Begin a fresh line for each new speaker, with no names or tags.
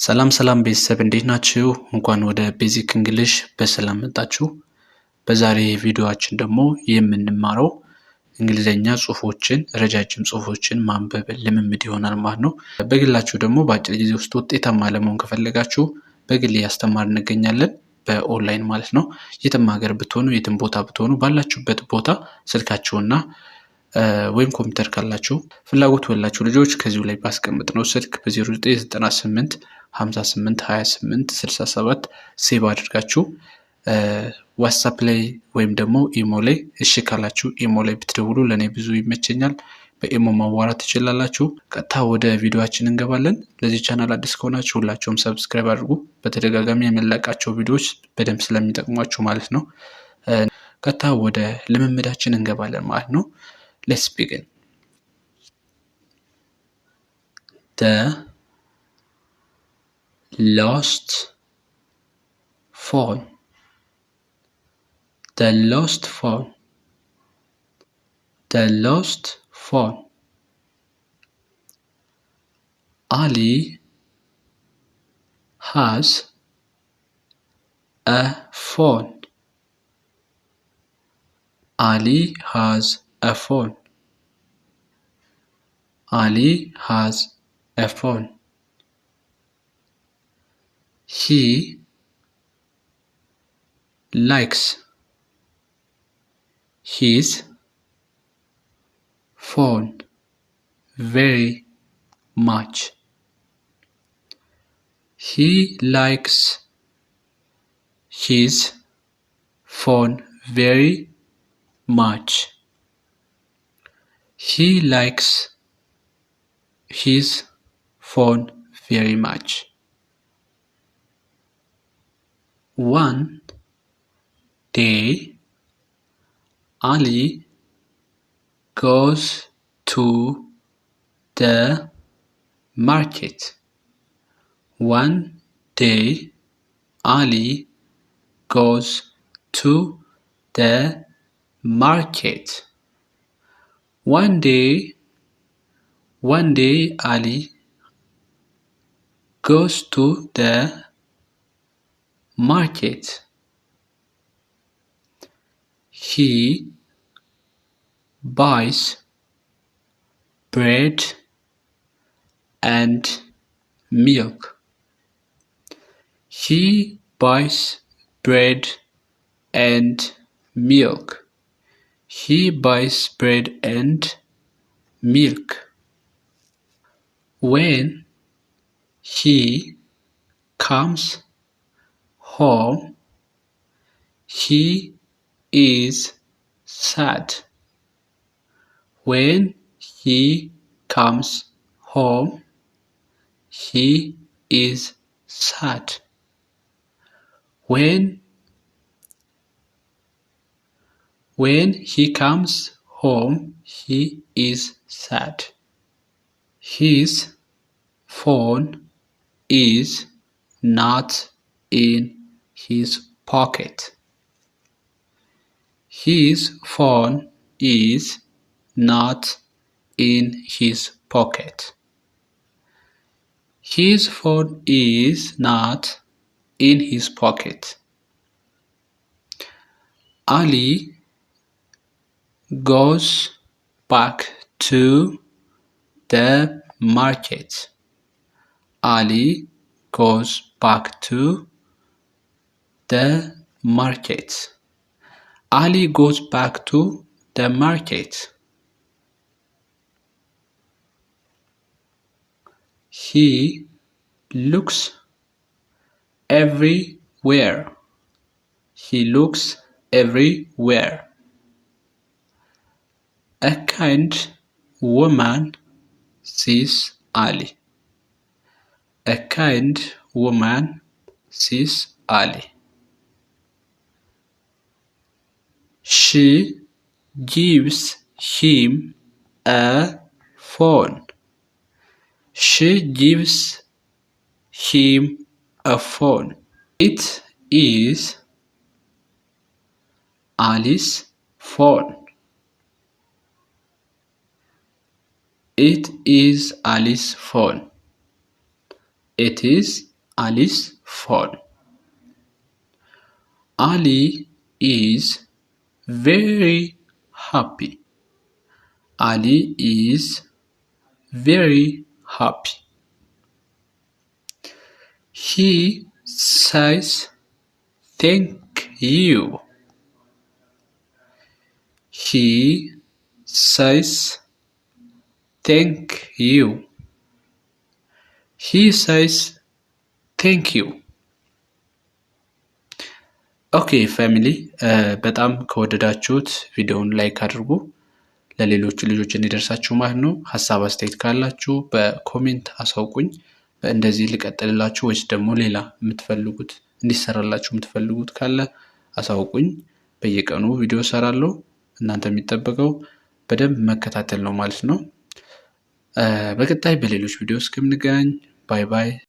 ሰላም ሰላም ቤተሰብ እንዴት ናችሁ? እንኳን ወደ Basic English በሰላም መጣችሁ። በዛሬ ቪዲዮአችን ደግሞ የምንማረው እንግሊዘኛ ጽሁፎችን፣ ረጃጅም ጽሁፎችን ማንበብ ልምምድ ይሆናል ማለት ነው። በግላችሁ ደግሞ በአጭር ጊዜ ውስጥ ውጤታማ ለመሆን ከፈለጋችሁ በግል እያስተማርን እንገኛለን፣ በኦንላይን ማለት ነው። የትም ሀገር ብትሆኑ፣ የትም ቦታ ብትሆኑ፣ ባላችሁበት ቦታ ስልካችሁና ወይም ኮምፒውተር ካላችሁ፣ ፍላጎቱ ያላችሁ ልጆች ከዚሁ ላይ ባስቀመጥነው ስልክ በ0998 58 28 67 save አድርጋችሁ WhatsApp ላይ ወይም ደግሞ ኢሞ ላይ፣ እሺ ካላችሁ ኢሞ ላይ ብትደውሉ ለእኔ ብዙ ይመቸኛል። በኢሞ ማዋራት ትችላላችሁ። ቀጥታ ወደ ቪዲዮአችን እንገባለን። ለዚህ ቻናል አዲስ ከሆናችሁ ሁላችሁም subscribe አድርጉ። በተደጋጋሚ የምንለቃቸው ቪዲዮዎች በደንብ ስለሚጠቅሟችሁ ማለት ነው። ቀጥታ ወደ ልምምዳችን እንገባለን ማለት ነው። Let's begin. The lost phone. The lost phone. The lost phone. Ali has a phone. Ali has a phone. Ali has a phone. He likes his phone very much. He likes his phone very much. He likes his phone very much. One day Ali goes to the market. One day Ali goes to the market. One day Ali goes to the market. He buys bread and milk. He buys bread and milk. He buys bread and milk. When he comes home, he is sad. When he comes home, he is sad. When he comes home, he is sad. His phone is not in his pocket. His phone is not in his pocket. His phone is not in his pocket. Ali goes back to the market. Ali goes back to the market. Ali goes back to the market. He looks everywhere. He looks everywhere. A kind woman sees Ali. A kind woman sees Ali. She gives him a phone. She gives him a phone. It is Ali's phone. It is Ali's phone. It is Ali's phone. Ali is very happy. Ali is very happy. He says thank you. He says thank you. He says thank you. Okay family፣ በጣም ከወደዳችሁት ቪዲዮውን like አድርጉ፣ ለሌሎቹ ልጆች እንዲደርሳችሁ ማለት ነው። ሀሳብ አስተያየት ካላችሁ በ comment አሳውቁኝ። እንደዚህ ልቀጥልላችሁ ወይስ ደግሞ ሌላ የምትፈልጉት እንዲሰራላችሁ የምትፈልጉት ካለ አሳውቁኝ። በየቀኑ ቪዲዮ እሰራለሁ። እናንተ የሚጠበቀው በደንብ መከታተል ነው ማለት ነው። በቀጣይ በሌሎች ቪዲዮ እስከምንገናኝ bye bye።